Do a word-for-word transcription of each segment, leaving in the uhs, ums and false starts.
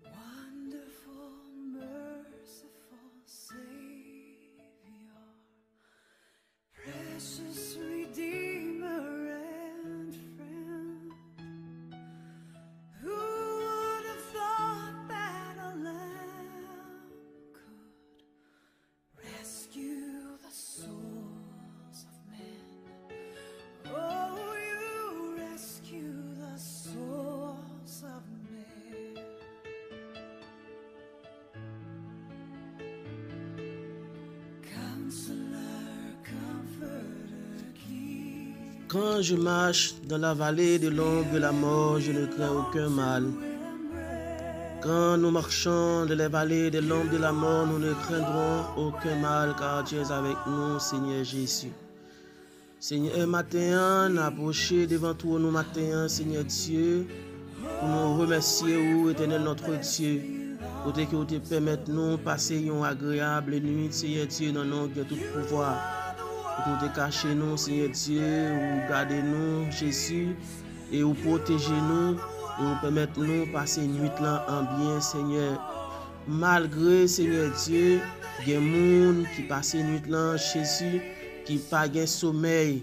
Wonderful, merciful Savior, precious Redeemer and friend, who would have thought that a lamb could rescue the souls of men? Oh, you rescue the souls of men. Counselor, comforter, keeper. Quand je marche dans la vallée de l'ombre de la mort, je ne crains aucun mal. Quand nous marchons dans les vallées de l'ombre de la mort, nous ne craindrons aucun mal, car Dieu est avec nous, Seigneur Jésus. Senyè, maten an, n apwoche devan twòn ou maten an, Senyè Dye, pou nou remèsye ou, Etènèl notre Dieu, kote ke ou te pèmèt nou pase yon agreyab nwit, Senyè Dye, nan non gen tout pouvwa. Kote ou te kache nou, Senyè Dye, ou gade nou, Jezi, e ou pwoteje nou, e ou pèmèt nou pase nwit lan an byen, Senyè. Malgre, Senyè Dye, gen moun ki pase nwit lan, Jezi, ki pa gen somèy.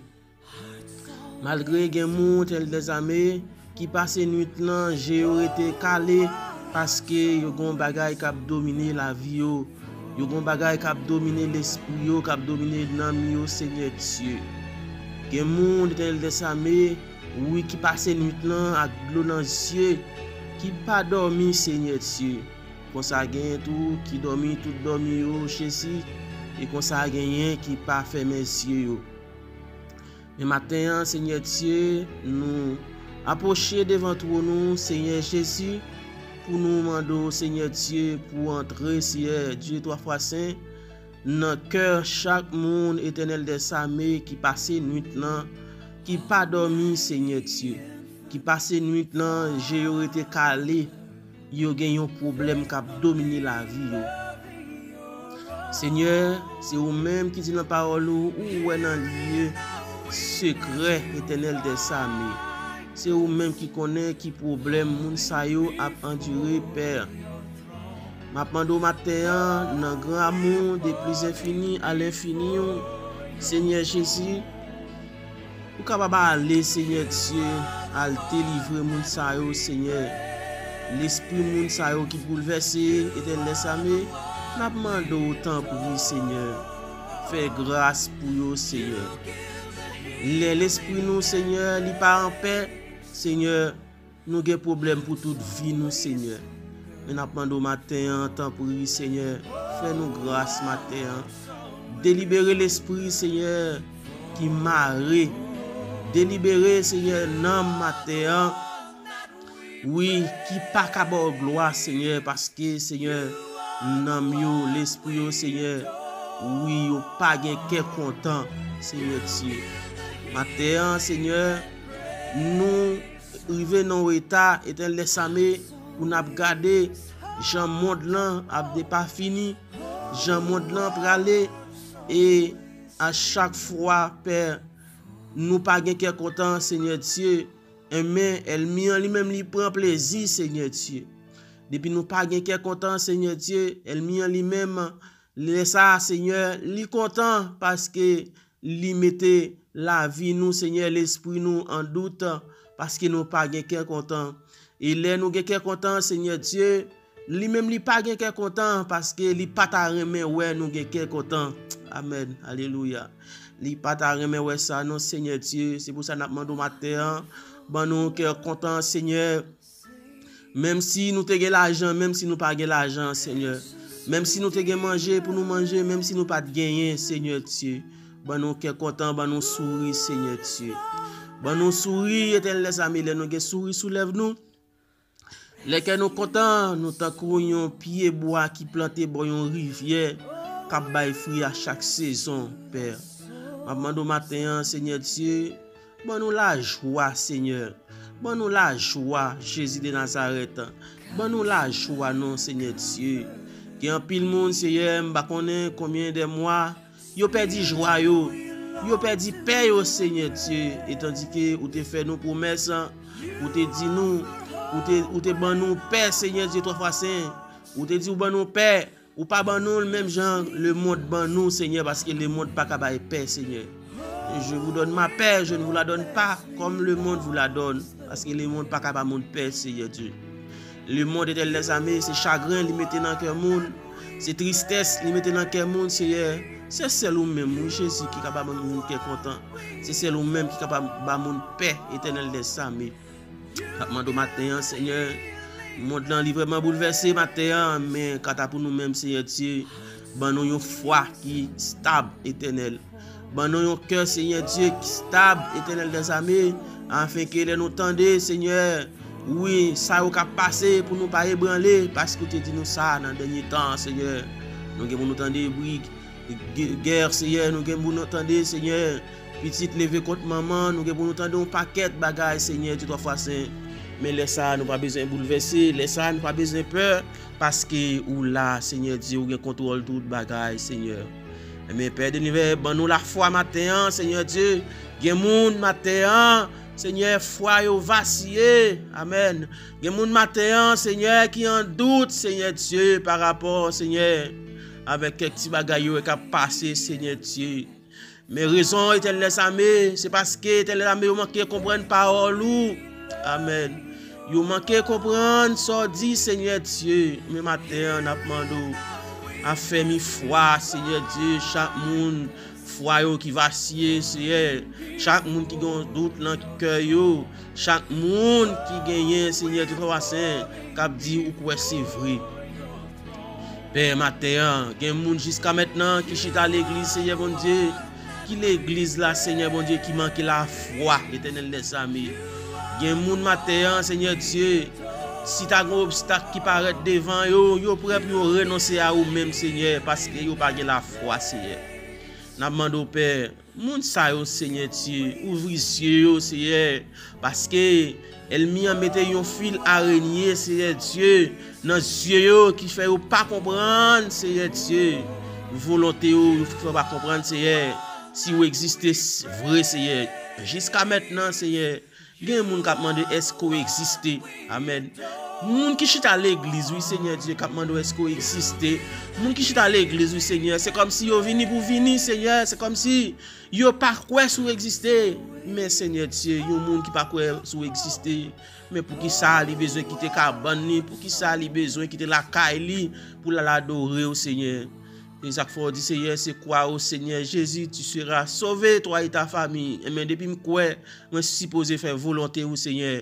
Malgre gen moun, Etènèl dèzame, ki pase nwit lan, je yo rete kale, paske yo gon bagay k ap domine lavi yo. Yo gon bagay k ap domine lespri yo, k ap domine nanm yo, Senyè Dye. Gen moun, Etènèl dèzame, wi, ki pase nwit lan ak dlo nan zye, ki pa dòmi, Senyè Dye. Konsa gen tou ki dòmi tout dòmi yo, Jezi, e konsa genyen ki pa fèmen zye yo. Men maten an, Senyè Dye, nou apwoche devan twòn ou, Senyè Jezi, pou nou mande w, Senyè Dye, pou antre, Senyè Dye twa fwa sen, nan kè chak moun, Etènèl dèzame, ki pase nwit lan, ki pa dòmi, Senyè Dye, ki pase nwit lan, je yo rete kale, yo gen yon pwoblèm k ap domine lavi yo. Senyè, se ou menm ki di nan pawòl ou, ou wè nan lye sekrè, Etènèl dèzame. Se ou menm ki konnen ki pwoblèm moun sa yo ap andire, Pè. M ap mande w maten an, nan gran amou de pli enfini a lenfini w, Senyè Jezi, ou kapab ale, Senyè Dye, al delivre moun sa yo, Senyè. Lespri moun sa yo ki boulvèse, Etènèl dèzame, n ap mande w, tanpri, Senyè, fè gras pou yo, Senyè. Lè lespri nou, Senyè, li pa anpè, Senyè, nou gen pwoblèm pou tout vi nou, Senyè. Men n ap mande w maten an, tanpri, Senyè, fè nou gras maten an. Delibere lespri, Senyè, ki mare. Delibere, Senyè, nanm maten an. Wi, ki pa ka ba w glwa, Senyè, paske, Senyè, nanm yo, lespri yo, Senyè, wi, yo pa gen kè kontan, Senyè Dye. Maten an, Senyè, nou rive nan yon eta, Etènèl dèzame, pou n ap gade jan mond lan ap depafini, jan mond lan prale, e a chak fwa, Pè, nou pa gen kè kontan, Senyè Dye, enben, ènmi an li menm li pran plezi, Senyè Dye. Depi nou pa gen kè kontan, Senyè Dye, ènmi an li menm, lè sa a, Senyè, li kontan paske li mete lavi nou, Senyè, lespri nou an dout, paske nou pa gen kè kontan. E lè nou gen kè kontan, Senyè Dye, li menm li pa gen kè kontan, paske li pa ta renmen wè nou gen kè kontan. Amèn. Alelouya. Li pa ta renmen wè sa, non, Senyè Dye. Se pou sa n ap mande w maten an, ban nou yon kè kontan, Senyè. Menm si nou te gen lajan, menm si nou pa gen lajan, Senyè. Menm si nou te gen manje pou nou manje, menm si nou pa t genyen, Senyè Dye. Ban nou kè kontan, ban nou souri, Senyè Dye. Ban nou souri, Etènèl dèzame, lè nou gen souri sou lèv nou. Lè kè nou kontan, nou tankou yon pye bwa ki plante bò yon rivyè k ap bay fwi a chak sezon, Pè. M ap mande w maten an, Senyè Dye, ban nou lajwa, Senyè. Ban nou lajwa, Jezi de Nazarèt. Ban nou lajwa, non, Senyè Dye. Gen anpil moun, Seyè, m pa konnen konbyen de mwa, yo pèdi jwa yo, yo pèdi pè yo, Senyè Dye, etandike ou te fè nou pwomès, ou te di nou, ou te, ou te ban nou pè, Senyè Dye, twa fwa sen. Ou te di ou ban nou pè, ou pa ban nou l menm jan lemonn ban nou, Senyè, paske lemonn pa ka bay pè, Senyè. Je vous donne ma paix, je ne vous la donne pas comme le monde vous la donne, paske lemonn pa ka ba moun pè, Senyè Dye. Lemonn, Etènèl dèzame, se chagren li mete nan kè moun, se tristès li mete nan kè moun, Senyè. Se sèl ou menm, wi, Jezi, ki ka ba moun kè kontan. Se sèl ou menm ki ka ba, ba moun pè, Etènèl dèzame. N ap mande w maten an, Senyè, mond lan li vrèman boulvèse maten an, men kanta pou nou menm, Senyè Dye, ban nou yon fwa ki stab, Etènèl. Ban nou yon kè, Senyè Dye, ki stab, Etènèl dèzame, afenke lè nou tande, Senyè, wi, sa yo k ap pase, pou nou pa ebranle, paske w te di nou sa nan dènye tan an, Senyè. Nou gen pou nou tande bri, gè, Senyè, nou gen pou nou tande, Senyè, pitit leve kont manman, nou gen pou nou tande yon pakèt bagay, Senyè Dye, twa fwa sen. Men lè sa a, nou pa bezwen boulvèse, lè sa a, nou pa bezwen pè, paske ou la, Senyè Dye, ou gen kontwòl tout bagay, Senyè. Men Pè de linivè, ban nou lafwa maten an, Senyè Dye. Gen moun maten an, Senyè, fwa yo vasiye. Amèn. Gen moun maten an, Senyè, ki an dout, Senyè Dye, pa rapò, Senyè, avèk kèk ti bagay yo wè k ap pase, Senyè Dye. Men rezon, Etènèl dèzame, se paske, Etènèl dèzame, yo manke konprann pawòl ou. Amèn. Yo manke konprann sa w di, Senyè Dye. Men maten an, n ap mande w afèmi fwa, Senyè Dye, chak moun fwa yo ki vasiye, Senyè. Chak moun ki gen yon dout nan kè yo. Chak moun ki genyen, Senyè Dye, twa fwa sen, k ap di ou kwè se vre. Pè, maten an, gen moun jiska mentnan ki chita legliz, Senyè Bondye. Ki legliz la, Senyè Bondye, ki manke lafwa, Etènèl dèzame. Gen moun maten an, Senyè Dye, si ta gen obstak ki parèt devan yo, yo prè pou yo renonse a ou menm, Senyè, paske yo pa gen lafwa, Senyè. N ap mande w, Pè, moun sa yo, Senyè Dye, ouvri zye yo, Senyè, paske ènmi an mete yon fil arenye, Senyè Dye, nan zye yo ki fè yo pa konprann, Senyè Dye, volonte w, yo fè yo pa konprann, Senyè, si w egziste s-, vre, Senyè. Jiska mentnan, Senyè, gen moun k ap mande, èske w egziste? Amèn. Moun ki chita legliz, wi, Senyè Dye, k ap mande w, èske w egziste? Moun ki chita legliz, wi, Senyè, se kòmsi yo vini pou vini, Senyè, se kòmsi yo pa kwè si w egziste. Men, Senyè Dye, yon moun ki pa kwè si w egziste, men poukisa li bezwen kite kabann li? Poukisa li bezwen kite lakay li pou l al adore w, Senyè? E sa k fè w di, Senyè, se kwa ou, Senyè Jezi, tu seras sauvé, toi et ta famille. Enben, depi m kwè, mwen sipoze fè volonte ou, Senyè.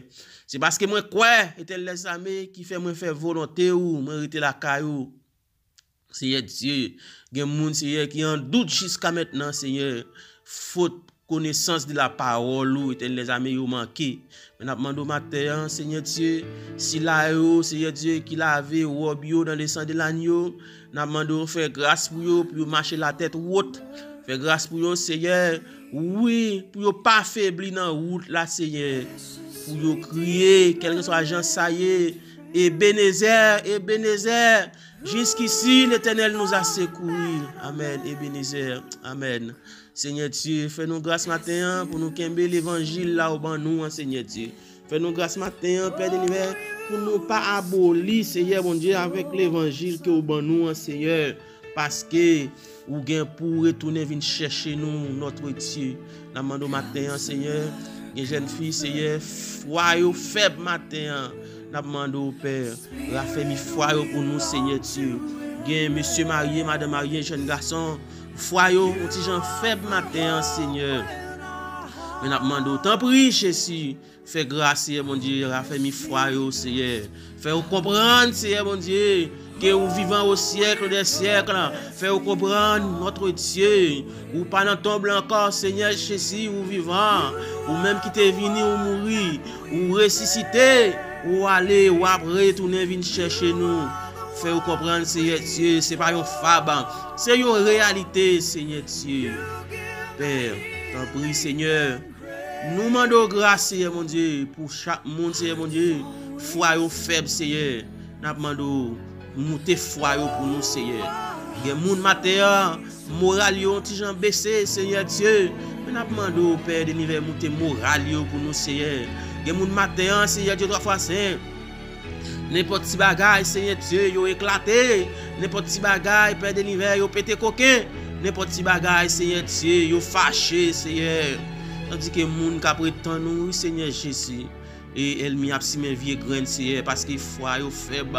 Se paske mwen kwè, Etènèl dèzame, ki fè mwen fè volonte ou, mwen rete lakay ou. Seyè Dye, gen moun, Seyè, ki an dout jiska mentnan, Seyè, fot konesans de la pawòl ou, Etènèl dèzame, yo manke. Men n ap mande w maten an, Seyè Dye, sila yo, Seyè Dye, ki lave wòb yo nan le san de lagno, n ap mande w fè gras pou yo, pou yo mache latèt wot. Fè gras pou yo, Seyè, wi, pou yo pa febli nan wout la, Seyè. Pou yo kriye, kèlkeswa jan sa ye, Ebenezè, Ebenezè, jusqu'ici l'Éternel nous a secourus. Amèn, Ebenezè, amèn. Seyè Dye, fè nou gras maten an pou nou kenbe levanjil la ou ban nou an, Seyè Dye. Fè nou gras maten an, Pè de linivè, pou nou pa aboli, Seyè Bondye, avèk levanjil ke ou ban nou an, Seyè, paske ou gen pou w retounen vin chèche nou, notre Dieu. N ap mande w maten an, Seyè, gen jèn fi, Seyè, fwa yo fèb maten an. N ap mande w, Pè, rafèmi fwa yo pou nou, Seyè Dye. Gen mesye marye, madanm marye, jèn gason, fwa yo yon ti jan fèb maten an, Seyè. Men n ap mande w, tanpri, Jezi, fè gras, Seyè Bondye, rafèmi fwa yo, Seyè. Fè yo konprann, Seyè Bondye, ke ou vivan au siècle des siècles. Fè yo konprann, notre Dieu, ou pa nan tonb la ankò, Seyè Jezi, ou vivan. Ou menm ki te vini, ou mouri, ou resisite, ou ale, w ap retounen vin chèche nou. Fè yo konprann, Seyè Dye, se pa yon fab, se yon reyalite, Seyè Dye. Pè, tanpri, Seyè, nou mande w gras, Seyè Bondye, pou chak moun, Seyè Bondye, fwa yo fèb, Seyè. N ap mande w, moute fwa yo pou nou, Seyè. Gen moun maten an, moral yo yon ti jan bese, Seyè Dye. Men n ap mande w, Pè de Linivè, moute moral yo pou nou, Seyè. Gen moun maten an, Seyè Dye twa fwa sen, nenpòt ti bagay, Seyè Dye, yo eklate. Nenpòt ti bagay, Pè de Linivè, yo pete koken. Nenpòt ti bagay, Seyè Dye, yo fache, Seyè. Tandike moun k ap ret tann ou, wi, Seyè Jezi. E ènmi ap simen vye grenn, Seyè, paske fwa yo fèb,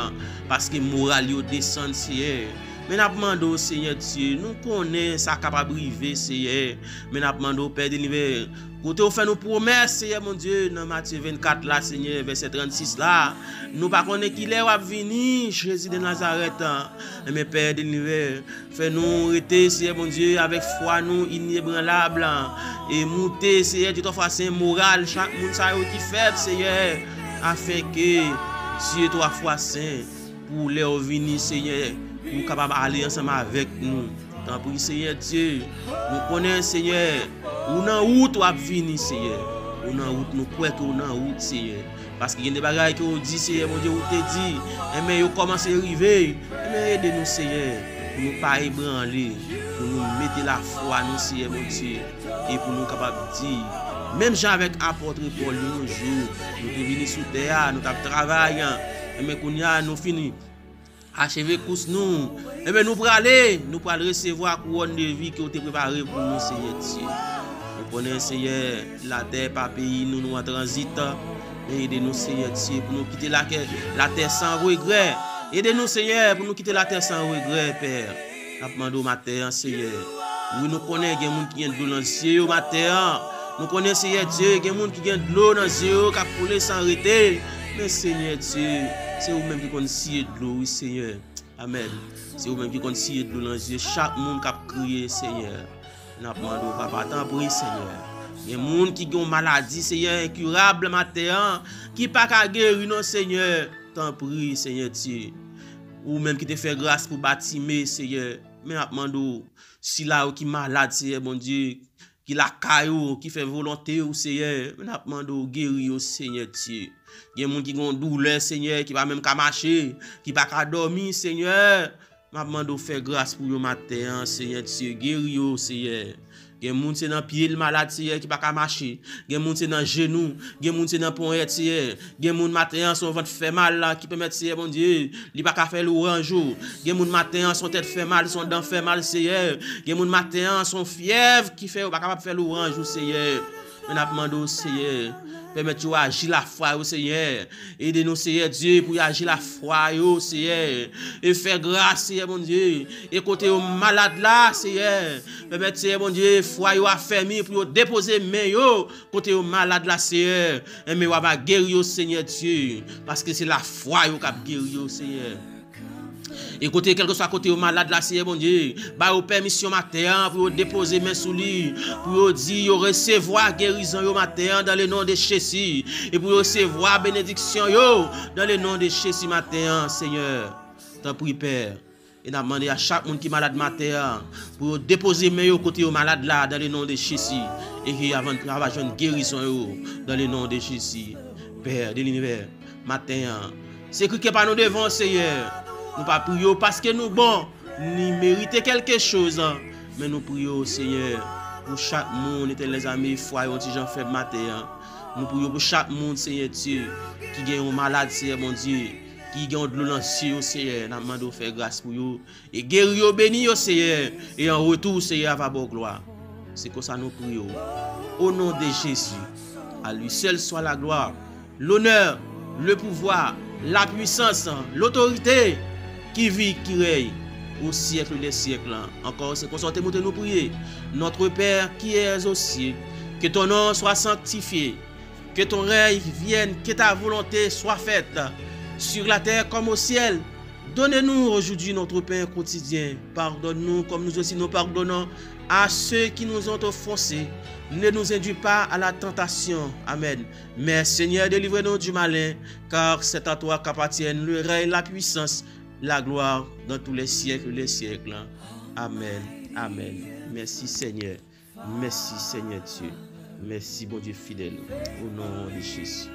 paske moral yo desann, Seyè. Men n ap mande w, Seyè Dye, nou konnen sa kapab rive, Seyè. Men n ap mande w, Pè de Linivè, kote w fè nou pwomès, Seyè Bondye, nan Matye vennkat la, Seyè, vèsè trannsis la, nou pa konnen kilè w ap vini, Jezi de Nazarèt. Enben, Pè de Linivè, fè nou rete, Seyè Bondye, avèk fwa nou inebranlab. E moute, Seyè Dye twa fwa sen, moral chak moun sa yo ki fèb, Seyè, afenke Dye twa fwa sen, pou lè w vini, Seyè, pou w kapab ale ansanm avèk nou. Tanpri, Seyè Dye, nou konnen, Seyè, ou nan wout w ap vini, Seyè. Ou nan wout, nou kwè ke ou nan wout, Seyè. Paske gen de bagay ke ou di, Seyè Bondye, ou te di, enben yo kòmanse rive. Enben ede nou, Seyè, pou nou pa ebranle, pou nou mete lafwa nou, Seyè Bondye, e pou nou kapab di, menm jan avèk apòt Pòl, yon jou, nou te vini sou tè a, nou t ap travay, enben kounye a, nou fini acheve kous nou. Enben, nou prale, nou pral resevwa kouwòn de vi ke w te prepare pou nou, Seyè Dye. Nou konnen, Seyè, latè pa peyi nou, nou an tranzit. Men ede nou, Seyè Dye, pou nou kite lakè, latè san regrè. Ede nou, Seyè, pou nou kite latè san regrè, Pè. N ap mande w maten an, Seyè. Wi, nou konnen gen moun ki gen dlo nan zye yo maten an. Nou konnen, Seyè Dye, gen moun ki gen dlo nan zye yo k ap koule san rete. Men, Seyè Dye, se ou menm ki konn siye dlo, wi, Seyè. Amèn. Se ou menm ki konn siye dlo nan zye chak moun k ap kriye, Seyè. N ap mande w, Papa, tanpri, Seyè. Gen moun ki gen yon maladi, Seyè, enkirab maten an, ki pa ka geri, non, Seyè. Tanpri, Seyè Dye. Ou menm ki te fè gras pou Batime, Seyè. Men n ap mande w, sila yo ki malad, Seyè Bondye, ki lakay ou, ki fè volonte ou, Seyè, men n ap mande w geri yo, Seyè Dye. Gen moun ki gen yon doulè, Seyè, ki pa menm ka mache, ki pa ka dòmi, Seyè. M ap mande w fè gras pou yo maten an, Seyè Dye, geri yo, Seyè. Gen moun se nan pye l malad, Seyè, ki pa ka mache. Gen moun se nan jenou, gen moun se nan ponyèt, Seyè. Gen moun maten an se yon vant fè mal la ki pèmèt, Seyè Bondye, li pa ka fè lwanj ou. Gen moun maten an se yon tèt fè mal, se yon dan fè mal, Seyè. Gen moun maten an se yon fyèv ki fè yo pa kapab fè lwanj ou, Seyè. Men n ap mande w, Seyè, pèmèt yo aji lafwa yo, Seyè. Ede nou, Seyè Dye, pou y aji lafwa yo, Seyè. E fè gras, Seyè Bondye. E kote yo malad la, Seyè, pèmèt, Seyè Bondye, fwa yo afèmi pou yo depoze men yo kote yo malad la, Seyè. Enben, w ap geri yo, Seyè Dye, paske se lafwa yo k ap geri yo, Seyè. E kote, kèlkeswa kote yo malad la, Seyè Bondye, ba yo pèmisyon maten an pou yo depoze men sou li, pou yo di yo resevwa gerizon yo maten an, dans le nom de Jésus, e pou yo resevwa benediksyon yo, dans le nom de Jésus, maten an, Seyè. Tanpri, Pè. E n ap mande a chak moun ki malad maten an, pou yo depoze men yo kote yo malad la, dans le nom de Jésus, e ke yo va jwenn gerizon yo, dans le nom de Jésus. Pè de linivè, maten an, se kri kè pa nou devan w, Seyè. Nou pa priye w paske nou bon, ni merite kèlke choz, men nou priye w, Seyè, pou chak moun, Etènèl dèzame, fwa yo yon ti jan fèb maten an. Nou priye w pou chak moun, Seyè Dye, ki gen yon malad, Seyè Bondye, ki gen yon dlo nan zye yo, Seyè. N ap mande w fè gras pou yo. E geri yo, beni yo, Seyè. E an retou, Seyè a va ba w glwa. Se konsa nou priye w. O non de Jezi, à lui seul soit la gloire, l'honneur, le pouvoir, la puissance, l'autorité, qui vit, qui règne au siècle des siècles. Ankò, se konsa w te montre nou priye. Notre Père qui es aux cieux, que ton nom soit sanctifié, que ton règne vienne, que ta volonté soit faite sur la terre comme au ciel. Donne-nous aujourd'hui notre pain quotidien. Pardonne-nous comme nous aussi nous pardonnons à ceux qui nous ont offensés. Ne nous induis pas à la tentation. Amen. Mais Seigneur, délivre-nous du malin, car c'est à toi qu'appartiennent le règne, la puissance, la gloire dans tous les siècles des siècles. Amen. Amen. Mèsi, Senyè. Mèsi, Senyè Dye. Mèsi, Bondye fidèl. O non de Jezi.